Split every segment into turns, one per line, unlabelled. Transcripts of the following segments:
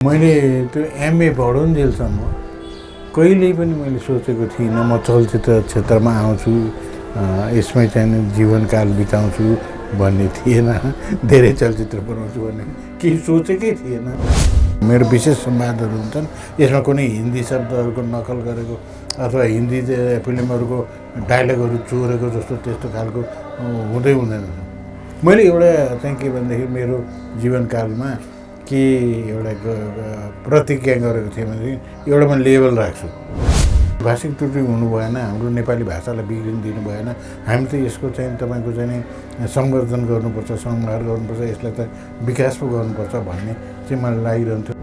मैले त्यो एमए पढुन्जेलसम्म कहिल्यै पनि मैले सोचेको थिइनँ म चलचित्र क्षेत्रमा आउँछु, यसमै चाहिँ जीवनकाल बिताउँछु भन्ने थिएन। धेरै चलचित्र बनाउँछु भन्ने केही सोचेकै थिएन। मेरो विशेष संवादहरू हुन्छन्, यसमा कुनै हिन्दी शब्दहरूको नकल गरेको अथवा हिन्दी फिल्महरूको डायलगहरू चोरेको जस्तो त्यस्तो खालको हुँदैन। मैले एउटा चाहिँ के भनेदेखि मेरो जीवनकालमा के एउटा प्रतिज्ञा गरेको थिएँ भनेदेखि एउटा म लेभल राख्छु। भाषिक त्रुटि हुनु भएन, हाम्रो नेपाली भाषालाई बिग्रिन दिनु भएन। हामी त यसको चाहिँ तपाईँको चाहिँ संवर्धन गर्नुपर्छ, संहार गर्नुपर्छ, यसलाई त विकास पो गर्नुपर्छ भन्ने चाहिँ मलाई लागिरहन्थ्यो।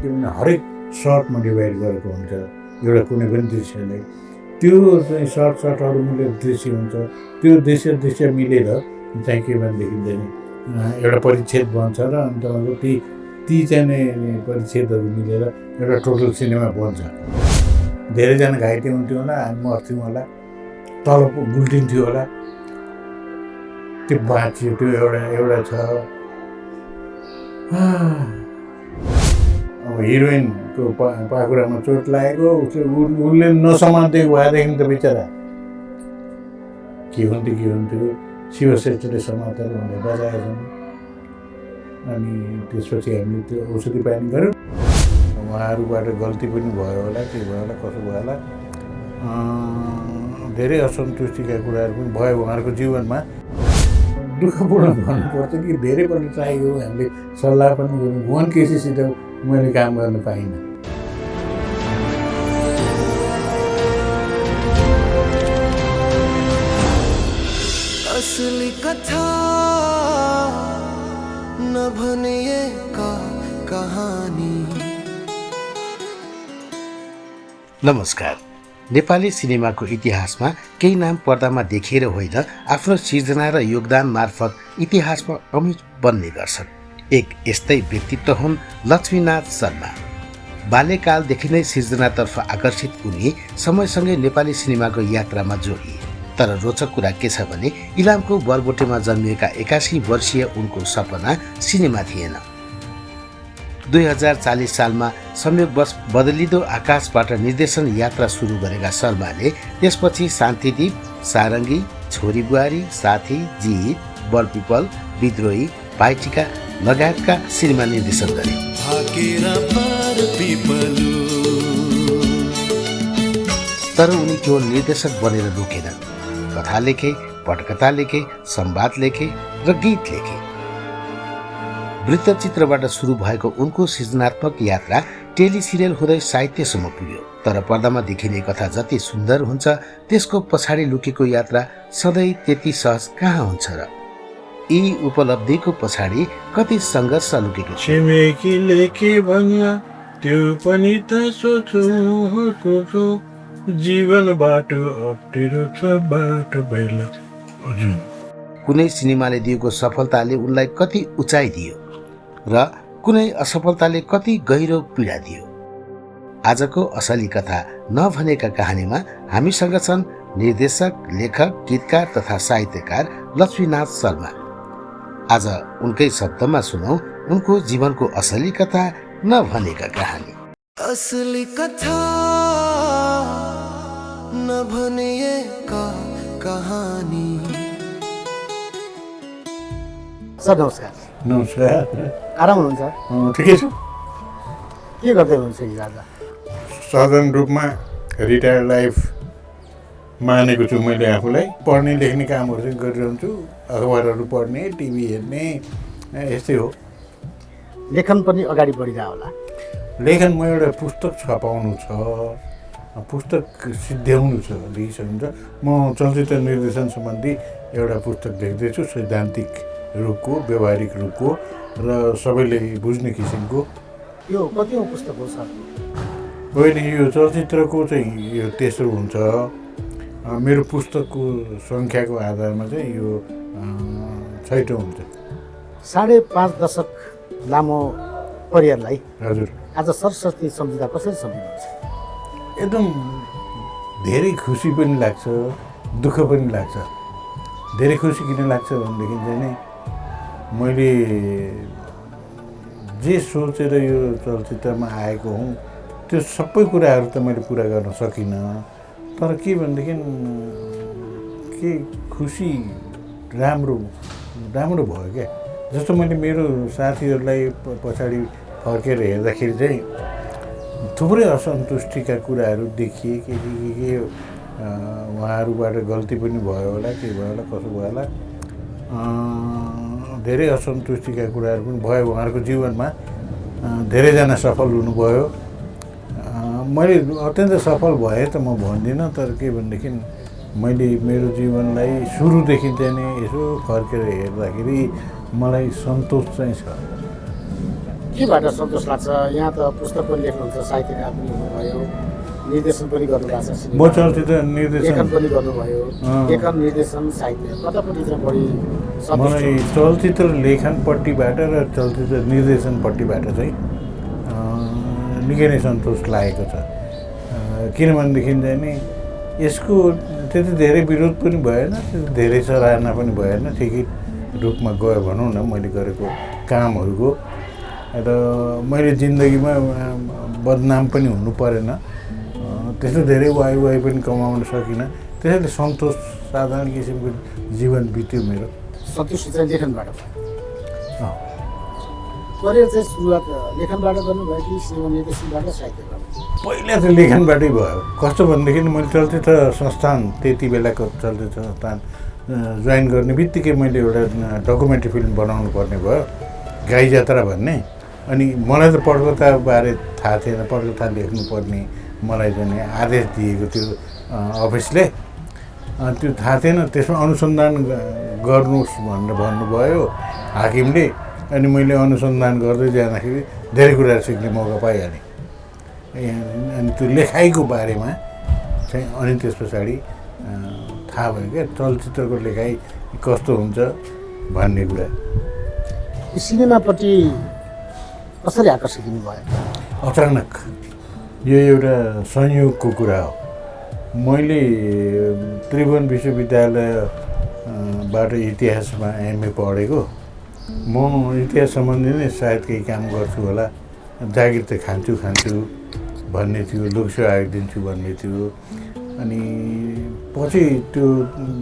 किनभने हरेक सर्टमा डिभाइड गरेको हुन्छ एउटा कुनै पनि दृश्यलाई, त्यो चाहिँ सर्टहरू मिलेर दृश्य हुन्छ, त्यो दृश्य मिलेर चाहिँ के भनेदेखि चाहिँ एउटा परिच्छेद बन्छ र अनि तपाईँको ती चाहिँ परिच्छेदहरू मिलेर एउटा टोटल सिनेमा बन्छ। धेरैजना घाइते हुन्थ्यो होला, हामी मर्थ्यौँ होला, तल गुल्टिन्थ्यो होला, त्यो बाँचियो। त्यो एउटा छ। अब हिरोइनको पाखुरामा चोट लागेको, उसले नसमातेको भएदेखि त बिचरा के हुन्थ्यो। शिवश्रेष्ठले समातेर उनले बजाएछन्। अनि त्यसपछि हामीले त्यो औषधि पानी गऱ्यौँ। उहाँहरूबाट गल्ती पनि भयो होला, के भयो होला, कसो भयो होला, धेरै असन्तुष्टिका कुराहरू पनि भयो उहाँहरूको जीवनमा। दुःखपूर्ण भन्नुपर्छ कि धेरैपल्ट ट्राई गऱ्यौँ, हामीले सल्लाह पनि गऱ्यौँ। भुवन केसीसित मैले काम गर्न पाइनँ।
असली कथा नभनिएका कहानी।
नमस्कार। नेपाली सिनेमाको इतिहासमा केही नाम पर्दामा देखेर होइन, आफ्नो सिर्जना र योगदान मार्फत इतिहासमा अमिट बन्ने गर्छन्। एक यस्तै व्यक्तित्व हुन् लक्ष्मीनाथ शर्मा। बाल्यकालदेखि नै सिर्जनातर्फ आकर्षित उनी समयसँगै नेपाली सिनेमाको यात्रामा जोडिए। तर रोचक कुरा के छ भने इलामको बरबोटेमा जन्मिएका 81 वर्षीय उनको सपना सिनेमा थिएन। 2040 सालमा संयोगवश बदलिदो आकाशबाट निर्देशन यात्रा सुरु गरेका शर्माले त्यसपछि शान्तिदीप, सारङ्गी, छोरी बुहारी, साथी, जीत, बरपिपल, विद्रोही, भाइटिका लगायतका सिनेमा निर्देशन गरे। तर उनी केवल निर्देशक बनेर रोकेनन्। कथा लेखे, पटकथा लेखे, संवाद लेखे र गीत लेखे। वृत्तचित्रबाट सुरु भएको उनको सृजनात्मक यात्रा टेलिसिरियल हुँदै साहित्यसम्म पुग्यो। तर पर्दामा देखिने कथा जति सुन्दर हुन्छ, त्यसको पछाडि लुकेको यात्रा सधैँ त्यति सहज कहाँ हुन्छ र? यी उपलब्धिको पछाडि कति सङ्घर्ष लुकेको छ।
छिमेकीले के भन्ला त्यो पनि त सोचो, जीवन बाटो अप्ठ्यारो छ, बाटो बेला।
कुनै सिनेमाले दिएको सफलताले उनलाई कति उचाइ दियो र कुनै असफलताले कति गहिरो पीडा दियो। आजको असली कथा नभनेका कहानीमा हामीसँग छन् निर्देशक, लेखक, गीतकार तथा साहित्यकार लक्ष्मीनाथ शर्मा। आज उनकै शब्दमा सुनौ उनको जीवनको असली कथा नभनेका कहानी।
असली कथा नभनिएका कहानी।
सर नमस्कार।
नमस्कार।
आराम हुनुहुन्छ?
ठिकै छ।
के गर्दै हुनुहुन्छ हिजो आज?
साधारण रूपमा रिटायर्ड लाइफ मानेको छु मैले आफूलाई। पढ्ने लेख्ने कामहरू चाहिँ गरिरहन्छु, अखबारहरू पढ्ने, टिभी हेर्ने, यस्तै हो।
लेखन पनि अगाडि बढिरह होला।
लेखन म एउटा पुस्तक छपाउनु छ, पुस्तक सिद्ध्याउनु छ, लेखिसकिन्छ। म चलचित्र निर्देशन सम्बन्धी एउटा पुस्तक लेख्दैछु, सैद्धान्तिक रूपको, व्यवहारिक रूपको र सबैले बुझ्ने किसिमको।
यो कतिौँ पुस्तक हो सर?
होइन, यो चलचित्रको चाहिँ यो तेस्रो हुन्छ। मेरो पुस्तकको सङ्ख्याको आधारमा चाहिँ यो 6औँ हुन्छ।
5.5 दशक लामो करियरलाई
हजुर,
आज सरस्वती सम्झिँदा कसरी सम्झिनुहुन्छ?
एकदम धेरै खुसी पनि लाग्छ, दुःख पनि लाग्छ। धेरै खुसी किन लाग्छ भनेदेखि चाहिँ नि मैले जे सोचेर यो चलचित्रमा आएको हुँ त्यो सबै कुराहरू त मैले पुरा गर्न सकिनँ, तर के भनेदेखि के खुसी राम्रो भयो क्या। जस्तो मैले मेरो साथीहरूलाई पछाडि फर्केर हेर्दाखेरि चाहिँ थुप्रै असन्तुष्टिका कुराहरू देखिए के उहाँहरूबाट गल्ती पनि भयो होला, के भयो होला, कसो भयो होला, धेरै असन्तुष्टिका कुराहरू पनि भयो उहाँहरूको जीवनमा। धेरैजना सफल हुनुभयो, मैले अत्यन्त सफल भएँ त म भन्दिनँ, तर के भनेदेखि मैले मेरो जीवनलाई सुरुदेखि चाहिँ नि यसो फर्केर हेर्दाखेरि मलाई सन्तोष चाहिँ छ।
केबाट सन्तोष लाग्छ? यहाँ त पुस्तक पनि लेख्नुहुन्छ, साहित्यकार पनि हुनुभयो, निर्देशन पनि गर्नुभएको छ,
म चलचित्र निर्देशन
लेखन पनि गर्नुभयो, लेखन निर्देशन साहित्य कतापट्टि चाहिँ बढी
मलाई चलचित्र लेखनपट्टिबाट र चलचित्र निर्देशनपट्टिबाट चाहिँ निकै नै सन्तोष लागेको छ। किनभनेदेखि चाहिँ नि यसको त्यति धेरै विरोध पनि भएन, त्यति धेरै सराहना पनि भएन, ठिकै रूपमा गयो भनौँ न मैले गरेको कामहरूको। र मैले जिन्दगीमा बदनाम पनि हुनु परेन, त्यस्तो धेरै वाइ पनि कमाउन सकिनँ, त्यसैले सन्तोष साधारण किसिमको जीवन बित्यो मेरो।
सन्तुष्टि चाहिँ लेखनबाट करियर चाहिँ सुरुवात लेखनबाट गर्नुभयो कि सिनेमा निर्देशनबाट साहित्यबाट?
पहिला त लेखनबाटै भयो। कस्तो भनेदेखि मैले चलचित्र संस्थान, त्यति बेलाको चलचित्र संस्थान जोइन गर्ने बित्तिकै मैले एउटा डकुमेन्ट्री फिल्म बनाउनु पर्ने भयो, गाई जात्रा भन्ने। अनि मलाई त पटकथाबारे थाहा थिएन, पटकथा लेख्नुपर्ने मलाई चाहिँ आदेश दिएको थियो अफिसले, त्यो थाहा थिएन। त्यसमा अनुसन्धान गर्नुहोस् भनेर भन्नुभयो हाकिमले। अनि मैले अनुसन्धान गर्दै जाँदाखेरि धेरै कुराहरू सिक्ने मौका पाइहालेँ। अनि त्यो लेखाइको बारेमा चाहिँ अनि त्यस पछाडि थाहा भयो क्या चलचित्रको लेखाइ कस्तो हुन्छ भन्ने कुरा।
सिनेमापट्टि कसरी आकर्षित हुनुभयो?
अचानक यो एउटा संयोगको कुरा हो। मैले त्रिभुवन विश्वविद्यालयबाट इतिहासमा एमए पढेको। म इतिहास सम्बन्धी नै सायद केही काम गर्छु होला, जागिर त खान्छु भन्ने थियो, लोकसेवा आयोग दिन्छु भन्ने थियो। अनि पछि त्यो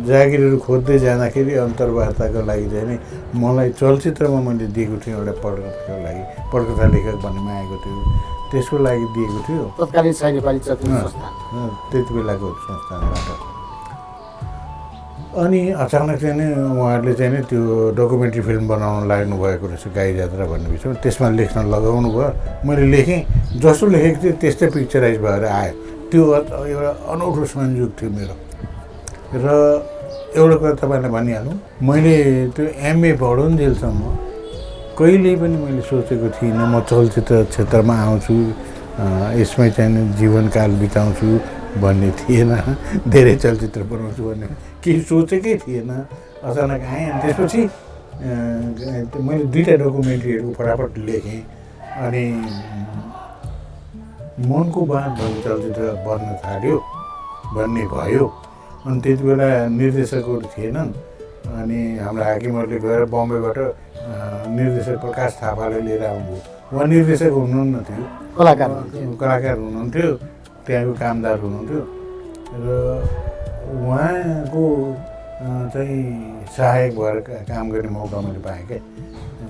जागिरहरू खोज्दै जाँदाखेरि अन्तर्वार्ताको लागि चाहिँ नि मलाई चलचित्रमा मैले दिएको थिएँ एउटा पटकथाको लागि, पटकथा लेखक भन्नेमा आएको थियो, त्यसको लागि दिएको थियो
तत्कालीन नेपाली चलचित्र संस्थान,
त्यति बेलाको संस्थानबाट। अनि अचानक चाहिँ नि उहाँहरूले चाहिँ नि त्यो डकुमेन्ट्री फिल्म बनाउन लाग्नु भएको रहेछ, गाई जात्रा भन्ने विषयमा। त्यसमा लेख्न लगाउनु भयो, मैले लेखेँ, जस्तो लेखेको थिएँ त्यस्तै पिक्चराइज भएर आयो। त्यो एउटा अनौठो संयोग थियो मेरो। र एउटा कुरा तपाईँलाई भनिहालौँ, मैले त्यो एमए पढुन्जेलसम्म कहिल्यै पनि मैले सोचेको थिइनँ म चलचित्र क्षेत्रमा आउँछु, यसमै चाहिँ जीवनकाल बिताउँछु भन्ने थिएन, धेरै चलचित्र बनाउँछु भन्ने केही सोचेकै थिएन। अचानक आएँ। अनि त्यसपछि मैले 2टा डकुमेन्ट्रीहरू फटाफट लेखेँ। अनि मनको बाँध भन्ने चलचित्र बन्न थाल्यो भन्ने भयो। अनि त्यति बेला निर्देशकहरू थिएनन्। अनि हाम्रो हाकिमहरूले गएर बम्बईबाट निर्देशक प्रकाश थापाले लिएर आउनुभयो। उहाँ निर्देशक हुनुहुन्न थियो, कलाकार हुनुहुन्थ्यो, त्यहाँको कामदार हुनुहुन्थ्यो। र उहाँको चाहिँ सहायक भएर काम गर्ने मौका मैले पाएँ क्या।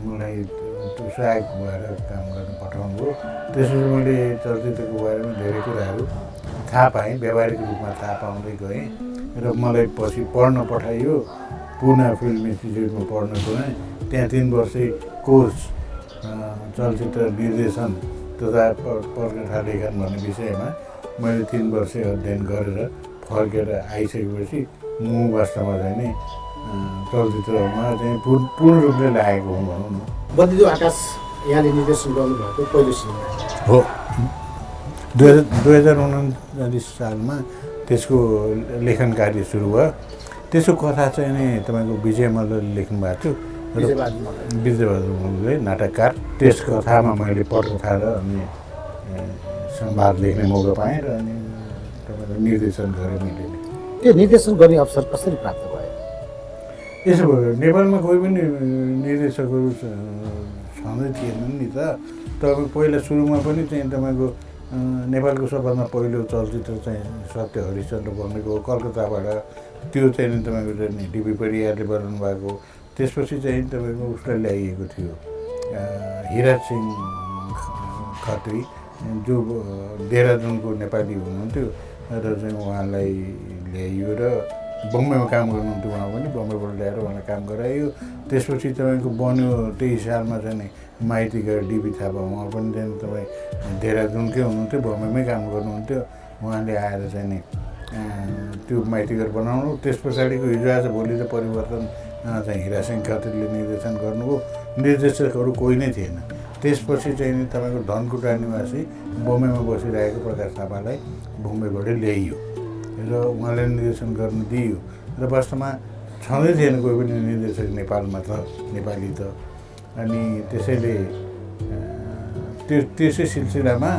मलाई त्यो सहायक भएर काम गर्न पठाउनु भयो। त्यसपछि मैले चलचित्रको बारेमा धेरै कुराहरू थाहा पाएँ, व्यावहारिक रूपमा थाहा पाउँदै गएँ। र मलाई पछि पढ्न पठाइयो, पुना फिल्म इन्स्टिच्युटमा पढ्न गएँ। त्यहाँ 3 वर्षे कोर्स चलचित्र निर्देशन तथा पटकथा लेखन भन्ने विषयमा मैले 3 वर्ष अध्ययन गरेर फर्केर आइसकेपछि म वास्तवमा चाहिँ नि चलचित्रमा चाहिँ पूर्ण रूपले लागेको हुँ भनौँ न।
बद्लिदो आकाश यहाँले निर्देशन गर्नुभएको पहिलो सिनेमा
हो। 2039 सालमा त्यसको लेखन कार्य सुरु भयो। त्यसको कथा चाहिँ नि तपाईँको विजय मल्लले लेख्नु भएको थियो, विजयबहादुर मल्लले, नाटककार। त्यस कथामा मैले पटकथा र अनि संवाद लेख्ने मौका पाएँ र अनि तपाईँको निर्देशन गरेँ मैले।
त्यो निर्देशन गर्ने अवसर कसरी प्राप्त भयो?
यसो भयो, नेपालमा कोही पनि निर्देशकहरू छँदै थिएनन् नि त। तपाईँ पहिला सुरुमा पनि चाहिँ तपाईँको नेपालको सबभन्दा पहिलो चलचित्र चाहिँ सत्य हरिश्चन्द्र बनेको हो कलकत्ताबाट। त्यो चाहिँ नि तपाईँको चाहिँ डिबी परियारले बनाउनु भएको। त्यसपछि चाहिँ तपाईँको उसलाई ल्याइएको थियो हिराज सिंह खत्री, जो देहरादुनको नेपाली हुनुहुन्थ्यो र चाहिँ उहाँलाई ल्याइयो र बम्बईमा काम गर्नुहुन्थ्यो। उहाँ पनि बम्बईबाट ल्याएर उहाँलाई काम गराइयो। त्यसपछि तपाईँको बन्यो 23 सालमा चाहिँ नि माइती घर डिबी थापा। उहाँ पनि चाहिँ तपाईँ देहरादुनकै हुनुहुन्थ्यो, बम्बईमै काम गर्नुहुन्थ्यो। उहाँले आएर चाहिँ नि त्यो माइती घर बनाउनु। त्यस पछाडिको हिजो आज भोलि त परिवर्तन चाहिँ हिरा सिंह खत्रीले निर्देशन गर्नुभयो। निर्देशकहरू कोही नै थिएन। त्यसपछि चाहिँ नि तपाईँको धनकुटा निवासी बम्बईमा बसिरहेको प्रकाश थापालाई बम्बईबाट ल्याइयो र उहाँले निर्देशन गर्न दिइयो र वास्तवमा छँदै थिएन कोही पनि निर्देशक नेपालमा त नेपाली त। अनि त्यसैले त्यसै सिलसिलामा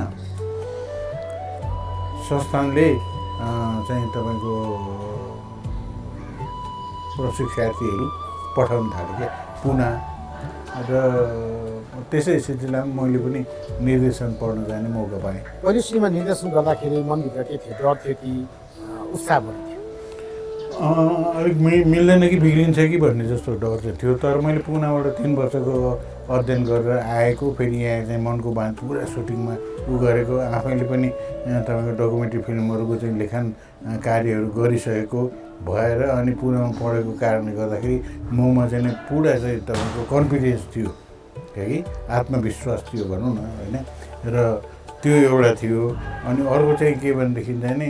संस्थानले चाहिँ तपाईँको प्रशिक्षार्थीहरू पठाउन थाल्यो क्या पुना। र त्यसै सिलसिलामा मैले पनि निर्देशन पढ्न जाने मौका पाएँ।
पहिले सिनेमा निर्देशन गर्दाखेरि मनभित्र के थियो, डर थियो कि उत्साह बढी थियो?
अलिक मिल्दैन कि बिग्रिन्छ कि भन्ने जस्तो डर चाहिँ थियो। तर मैले पुनाबाट 3 वर्षको अध्ययन गरेर आएको, फेरि यहाँ चाहिँ मनको बाँध पुरा सुटिङमा गरेको, आफैले पनि तपाईँको डकुमेन्ट्री फिल्महरूको चाहिँ लेखन कार्यहरू गरिसकेको भएर अनि पुनामा पढेको कारणले गर्दाखेरि ममा चाहिँ पुरा चाहिँ तपाईँको कन्फिडेन्स थियो कि आत्मविश्वास थियो भनौँ न होइन। र त्यो एउटा थियो। अनि अर्को चाहिँ के भनेदेखि चाहिँ नि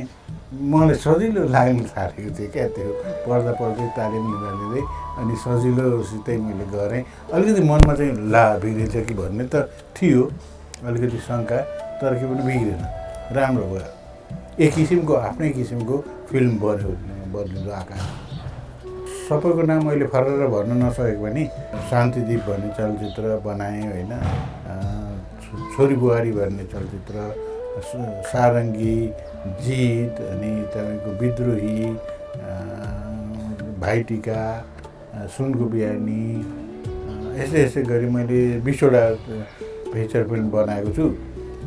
मलाई सजिलो लाग्न थालेको थियो क्या। त्यो पढ्दा पढ्दै तालिम लिँदै अनि सजिलोसितै मैले गरेँ। अलिकति मनमा चाहिँ ला बिग्रिन्छ कि भन्ने त थियो अलिकति शङ्का, तर के पनि बिग्रेन, राम्रो भयो। एक किसिमको आफ्नै किसिमको फिल्म बन्यो बदलिँदो आकाश। सबैको नाम अहिले फरर भन्न नसकेको पनि शान्तिदीप भन्ने चलचित्र बनाएँ होइन, छोरी बुहारी भन्ने चलचित्र, सारङ्गी, जित, अनि तपाईँको विद्रोही, भाइटिका, सुनको बिहानी, यस्तै गरी मैले 20वटा फिचर फिल्म बनाएको छु।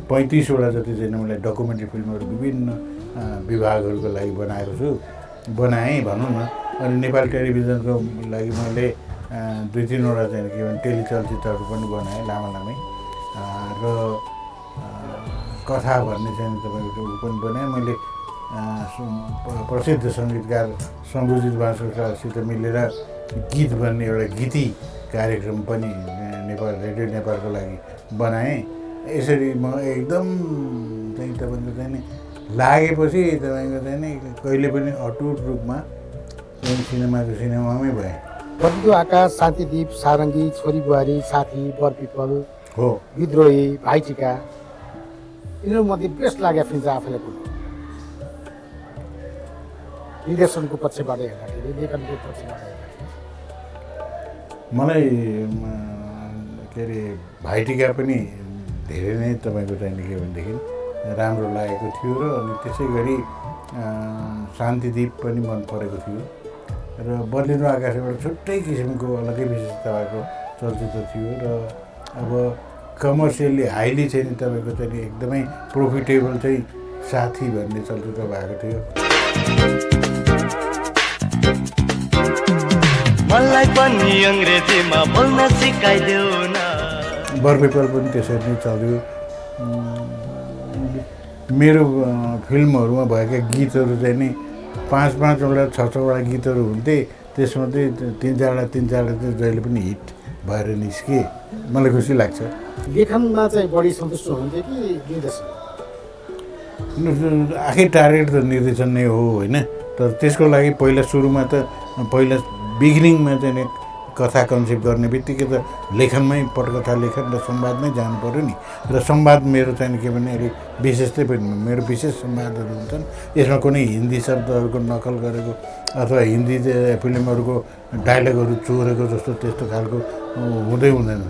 35वटा जति चाहिँ मैले डकुमेन्ट्री फिल्महरू विभिन्न विभागहरूको लागि बनाएँ भनौँ न। अनि नेपाल टेलिभिजनको लागि मैले 2-3वटा चाहिँ के भने टेलिचलचित्रहरू पनि बनाएँ लामै र कथा भन्ने चाहिँ तपाईँको पनि बनाएँ मैले। प्रसिद्ध सङ्गीतकार शम्भुजित भाषासित मिलेर गीत भन्ने एउटा गीती कार्यक्रम पनि रेडियो नेपालको लागि बनाएँ। यसरी म एकदम चाहिँ तपाईँको चाहिँ नि लागेपछि तपाईँको चाहिँ नि कहिले पनि अटुट रूपमा सिनेमामै भएँ।
बदलिँदो आकाश, शान्तिदीप, सारङ्गी, छोरी बुहारी, साथी, बरपिपल
हो,
विद्रोही, भाइटिका, यिनीहरूमध्ये बेस्ट लाग्यो फिल्म चाहिँ आफैलाई कुन? निर्देशनको पक्षबाट हेर्दाखेरि, लेखनको पक्षबाट हेर्दाखेरि
मलाई के अरे भाइटिका पनि धेरै नै तपाईँको चाहिँ के भनेदेखि राम्रो लागेको थियो। र अनि त्यसै गरी शान्तिदीप पनि मन परेको थियो। र बदलिँदो आकाश एउटा छुट्टै किसिमको अलग्गै विशेषता भएको चलचित्र थियो। र अब कमर्सियल्ली हाइली चाहिँ नि तपाईँको चाहिँ एकदमै प्रोफिटेबल चाहिँ साथी भन्ने चलचित्र भएको थियो।
मलाई पनि अङ्ग्रेजीमा बोल्न सिकाइदेऊ न।
बरपिपल पनि त्यसरी नै चल्यो। मेरो फिल्महरूमा भएका गीतहरू चाहिँ नि 5-5वटा 6-6वटा गीतहरू हुन्थे। त्यसमध्ये 3-4वटा चाहिँ जहिले पनि हिट भएर निस्के। मलाई खुसी लाग्छ।
लेखनमा चाहिँ बढी सन्तुष्ट हुन्थ्यो कि निर्देशन?
आखिर टार्गेट त निर्देशन नै हो होइन। तर त्यसको लागि पहिला बिगिनिङमा चाहिँ नि कथा कन्सेप्ट गर्ने बित्तिकै त लेखनमै पटकथा लेखन र संवादमै जानु पऱ्यो नि। र संवाद मेरो चाहिँ के भने अलिक विशेषतै पनि मेरो विशेष संवादहरू हुन्छन्। यसमा कुनै हिन्दी शब्दहरूको नकल गरेको अथवा हिन्दी फिल्महरूको डायलगहरू चोरेको जस्तो त्यस्तो खालको हुँदैन।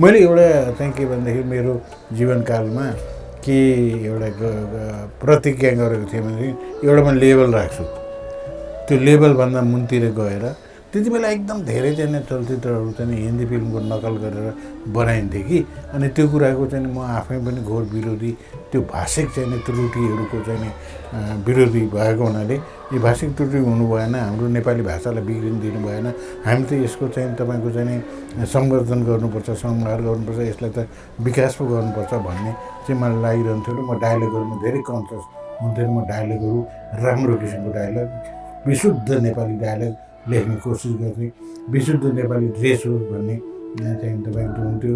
मैले एउटा चाहिँ के भनेदेखि मेरो जीवनकालमा के एउटा प्रतिज्ञा गरेको थिएँ भनेदेखि एउटा म लेबल राख्छु। त्यो लेबलभन्दा मुनतिर गएर त्यति बेला एकदम धेरै चाहिँ चलचित्रहरू चाहिँ हिन्दी फिल्मको नकल गरेर बनाइन्थे कि अनि त्यो कुराको चाहिँ म आफै पनि घोर विरोधी त्यो भाषिक चाहिँ त्रुटिहरूको चाहिँ विरोधी भएको हुनाले यो भाषिक त्रुटि हुनु भएन हाम्रो नेपाली भाषालाई बिग्रिन दिनु भएन हामी त यसको चाहिँ तपाईँको चाहिँ संवर्धन गर्नुपर्छ संहार गर्नुपर्छ यसलाई त विकास पो गर्नुपर्छ भन्ने चाहिँ मलाई लागिरहन्थ्यो र म डायलगहरूमा धेरै कन्सियस हुन्थेँ म डायलगहरू राम्रो किसिमको डायलग विशुद्ध नेपाली डायलग लेख्ने कोसिस गर्थेँ विशुद्ध नेपाली ड्रेस हो भन्ने चाहिँ तपाईँको हुन्थ्यो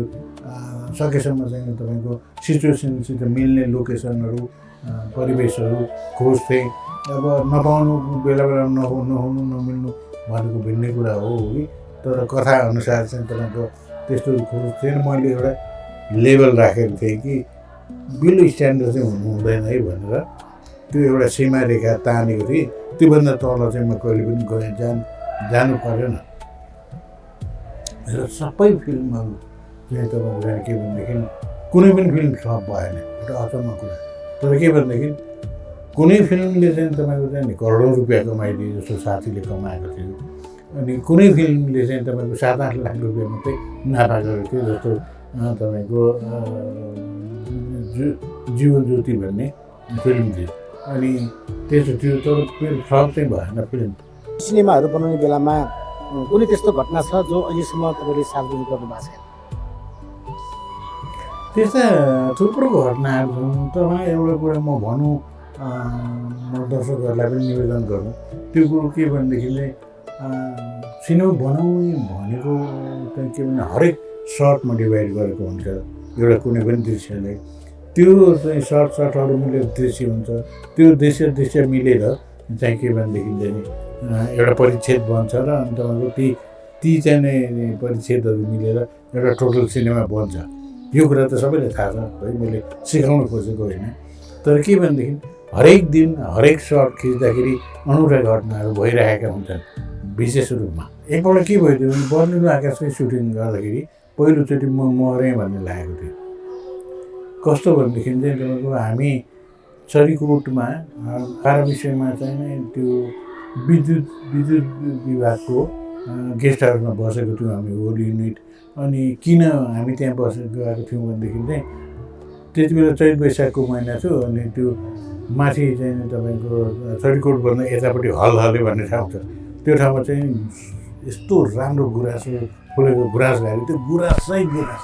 सकेसम्म चाहिँ तपाईँको सिचुएसनसित मिल्ने लोकेसनहरू परिवेशहरू खोज्थेँ अब नपाउनु बेला नहुनु नमिल्नु भनेको भिन्नै कुरा हो कि तर कथा अनुसार चाहिँ तपाईँको त्यस्तो खोज्थेँ मैले एउटा लेभल राखेको थिएँ कि बिलो स्ट्यान्डर्ड चाहिँ हुनु हुँदैन है भनेर त्यो एउटा सीमा रेखा तानेको थिएँ त्योभन्दा तल चाहिँ म कहिले पनि गएँ जानु परेन र सबै फिल्महरू चाहिँ तपाईँको के भनेदेखि कुनै पनि फिल्म फ्लप भएन एउटा अचम्म कुरा तर के भनेदेखि कुनै फिल्मले चाहिँ तपाईँको चाहिँ करोडौँ रुपियाँ कमाइदियो जस्तो साथीले कमाएको थियो अनि कुनै फिल्मले चाहिँ तपाईँको 7-8 लाख रुपियाँ मात्रै नाफा गरेको थियो जस्तो तपाईँको जीवन ज्योति भन्ने फिल्म थियो अनि त्यसो थियो तर फेरि फ्लप चाहिँ भएन फिल्म
सिनेमाहरू बनाउने बेलामा कुनै त्यस्तो घटना छ जो अहिलेसम्म तपाईँले सार्वजनिक गर्नु भएको छैन?
त्यस्ता थुप्रो घटनाहरू छन् तपाईँ एउटा कुरा म भनौँ म दर्शकहरूलाई पनि निवेदन गरौँ त्यो कुरो के भनेदेखि सिनेमा बनाउने भनेको चाहिँ के भने हरेक सर्टमा डिभाइड गरेको हुन्छ एउटा कुनै पनि दृश्यले त्यो चाहिँ सर्टहरू मिलेर दृश्य हुन्छ त्यो दृश्य मिलेर चाहिँ के भनेदेखि चाहिँ एउटा परिच्छेद बन्छ र अनि तपाईँको ती चाहिँ परिच्छेदहरू मिलेर एउटा टोटल सिनेमा बन्छ यो कुरा त सबैलाई थाहा छ है मैले सिकाउन खोजेको होइन तर के भनेदेखि हरेक दिन हरेक सर्ट खिच्दाखेरि अनौठा घटनाहरू भइरहेका हुन्छन् विशेष रूपमा एकपल्ट के भइदियो भने बर्निलो आकाशकै सुटिङ गर्दाखेरि पहिलोचोटि म मरेँ भन्ने लागेको थियो कस्तो भनेदेखि चाहिँ तपाईँको हामी चरीकोटमा आरा विषयमा चाहिँ त्यो विद्युत विभागको गेस्ट हाउसमा बसेको थियौँ हामी होल युनिट अनि किन हामी त्यहाँ बसेर गएको थियौँ भनेदेखि चाहिँ त्यति बेला चैत वैशाखको महिना थियो अनि त्यो माथि चाहिँ तपाईँको चरीकोटभन्दा यतापट्टि हलहले भन्ने ठाउँ छ त्यो ठाउँमा चाहिँ यस्तो राम्रो गुराँस फुलेको गुराँस लाग्यो त्यो गुराँसै गुराँस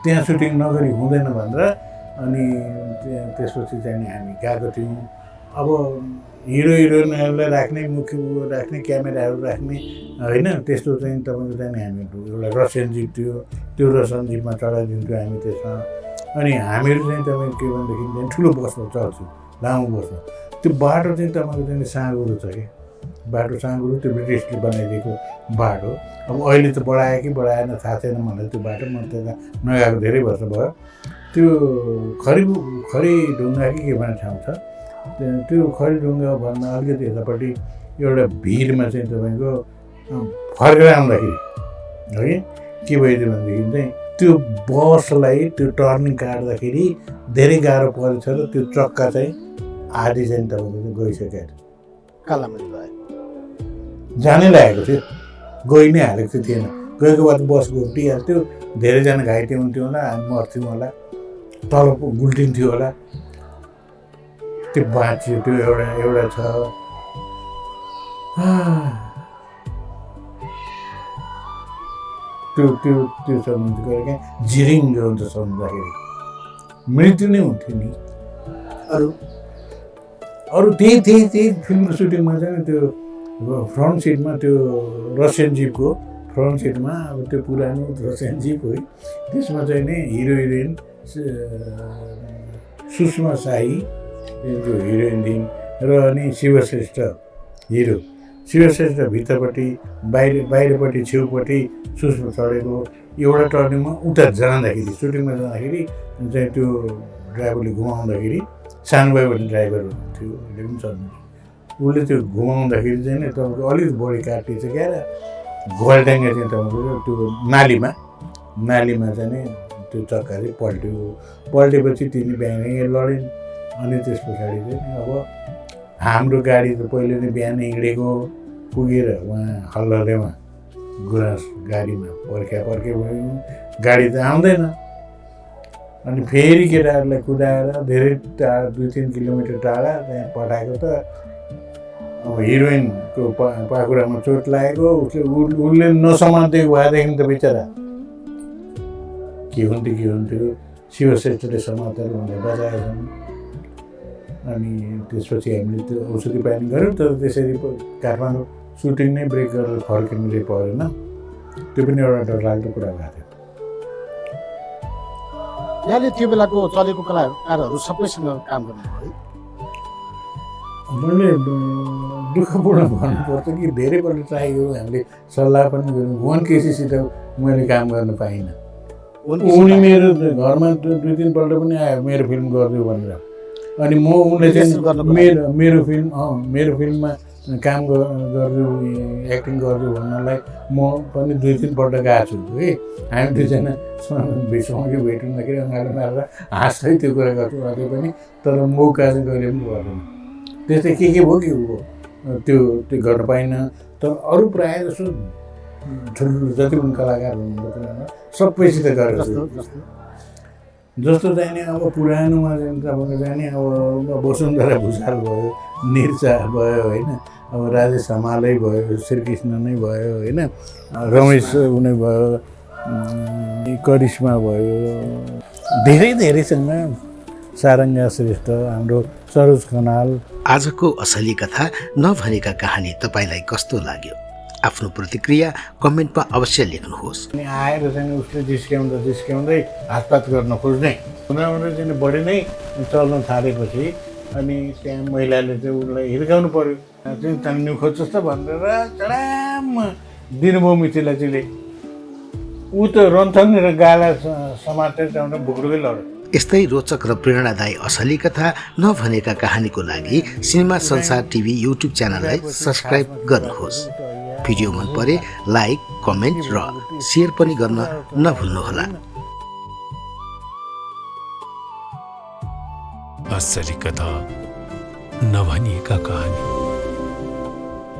त्यहाँ सुटिङ नगरी हुँदैन भनेर अनि त्यसपछि चाहिँ हामी गएको थियौँ अब हिरो हिरोइनहरूलाई राख्ने मुख्य राख्ने क्यामेराहरू राख्ने होइन त्यस्तो चाहिँ तपाईँको चाहिँ हामीहरू एउटा रसियन जिप थियो त्यो रसियन जिपमा चढाइदिन्थ्यो हामी त्यसमा अनि हामीहरू चाहिँ तपाईँको के भनेदेखि चाहिँ ठुलो बसमा चढ्छौँ लामो बसमा त्यो बाटो चाहिँ तपाईँको चाहिँ साँगुरो छ कि बाटो साँगुरो त्यो ब्रिटिसले बनाइदिएको बाटो अब अहिले त बढायो कि बढाएन थाहा छैन मलाई त्यो बाटो म त्यता नगएको धेरै वर्ष भयो त्यो खरी ढुङ्गा कि के भन्ने ठाउँ छ त्यो खरी ढुङ्गा भन्दा अलिकति यतापट्टि एउटा भिरमा चाहिँ तपाईँको फर्केर आउँदाखेरि है के भइदियो भनेदेखि चाहिँ त्यो बसलाई त्यो टर्निङ काट्दाखेरि धेरै गाह्रो परेछ र त्यो चक्का चाहिँ आधी चाहिँ तपाईँको गइसकेको
कालामली भयो
जानै लागेको थियो गइ नै हालेको थियो थिएन गएको बाद बस घोप्टिहाल्थ्यो धेरैजना घाइते हुन्थ्यो होला हामी मर्थ्यौँ होला तल गुल्टिन्थ्यो होला त्यो बाँच्यो त्यो एउटा छ त्यो सम्झिँदै गएर क्या जिरिङ्ग हुन्छ सम्झँदाखेरि मृत्यु नै हुन्थ्यो नि अरू त्यही फिल्मको सुटिङमा चाहिँ त्यो फ्रन्ट सिटमा त्यो रसियन जिपको फ्रन्ट सिटमा अब त्यो पुरानो रसियन जिप हो त्यसमा चाहिँ नि हिरो हिरोइन सुषमा शाही जो हिरोइन थिइन् र अनि शिवश्रेष्ठ हिरो शिवश्रेष्ठ भित्रपट्टि बाहिरपट्टि छेउपट्टि सुषमा चढेको एउटा टर्निङमा उता जाँदाखेरि सुटिङमा जाँदाखेरि चाहिँ त्यो ड्राइभरले घुमाउँदाखेरि सानोभाइ भन्ने ड्राइभर हुनुहुन्थ्यो उसले पनि चढ्नु उसले त्यो घुमाउँदाखेरि चाहिँ नि तपाईँको अलिक बढी काटिएछ क्या घोल्ट्याङ्गे चाहिँ तपाईँको त्यो नालीमा चाहिँ नि त्यो चक्का चाहिँ पल्टेपछि तिनी बिहानै लडिन् अनि त्यस पछाडि चाहिँ अब हाम्रो गाडी त पहिले नै बिहान हिँडेको पुगेर उहाँ हल्ललेमा गुराँस गाडीमा पर्खे भयो गाडी त आउँदैन अनि फेरि केटाहरूलाई कुदाएर धेरै टाढा 2-3 किलोमिटर टाढा त्यहाँ पठाएको त अब हिरोइनको पाखुरामा चोट लागेको उसले नसमातेको भएदेखि त बिचरा के हुन्थ्यो शिवश्रेष्ठले समातेर उनले बचाएछन् अनि त्यसपछि हामीले त्यो औषधि पानी गऱ्यौँ तर त्यसरी काठमाडौँ सुटिङ नै ब्रेक गरेर फर्किनु परेन त्यो पनि एउटा डरलाग्दो कुरा भएको थियो
यहाँले त्यो बेलाको चलेको कलाकारहरू सबैसँग काम गर्नुभयो
मैले दुःखपूर्ण भन्नुपर्छ कि धेरैपल्ट ट्राई गऱ्यौँ हामीले सल्लाह पनि गऱ्यौँ भुवन केसीसित मैले काम गर्न पाइनँ उनी मेरो घरमा 2-3 पल्ट पनि आयो मेरो फिल्म गरिदियो भनेर अनि म उनले चाहिँ मेरो फिल्ममा काम गरिदियो एक्टिङ गरिदियो भन्नलाई म पनि 2-3 पल्ट गएको छु है हामी दुईजना सँगै भेट्दाखेरि अँगालो मारेर हाँस्दै त्यो कुरा गर्छौँ अझै पनि तर मौका चाहिँ कहिले पनि गर्दैन त्यस्तै के भयो के हो त्यो गर्न पाइनँ तर अरू प्रायः जस्तो ठुल्ठुलो जति पनि कलाकार हुनुहुन्छ सबैसित गरेको छु जस्तो जाने अब पुरानोमा चाहिँ तपाईँको जाने अब वसुन्धरा भुषाल भयो निर्चा भयो होइन अब राजेश हमालै भयो श्रीकृष्ण नै भयो होइन रमेश उनी भयो करिश्मा भयो धेरैसँग सारङ्गा श्रेष्ठ हाम्रो सरोज खनाल
आजको असली कथा नभनेका कहानी तपाईँलाई कस्तो लाग्यो आफ्नो प्रतिक्रिया कमेन्टमा अवश्य लेख्नुहोस्
अनि आएर चाहिँ उसले जिस्क्याउँदै हातपात गर्न खोज्ने हुँदा चाहिँ बढी नै चल्न थालेपछि अनि त्यहाँ महिलाले चाहिँ उसलाई हिर्काउनु पर्यो चाहिँ तान्नु खोज्छस् त भनेर चढाम दिनुभयो मिथिलाजीले ऊ त रन्थनेर गाला समातेर त्यहाँबाट भुक्रुकै लड्यो
यस्तै रोचक र प्रेरणादायी असली कथा नभनेका कहानीको लागि सिनेमा संसार टिभी युट्युब च्यानललाई सब्स्क्राइब गर्नुहोस् भिडियो मन परे लाइक कमेन्ट र सेयर पनि गर्न नभुल्नुहोला
असली कथा नभनिएका कहानी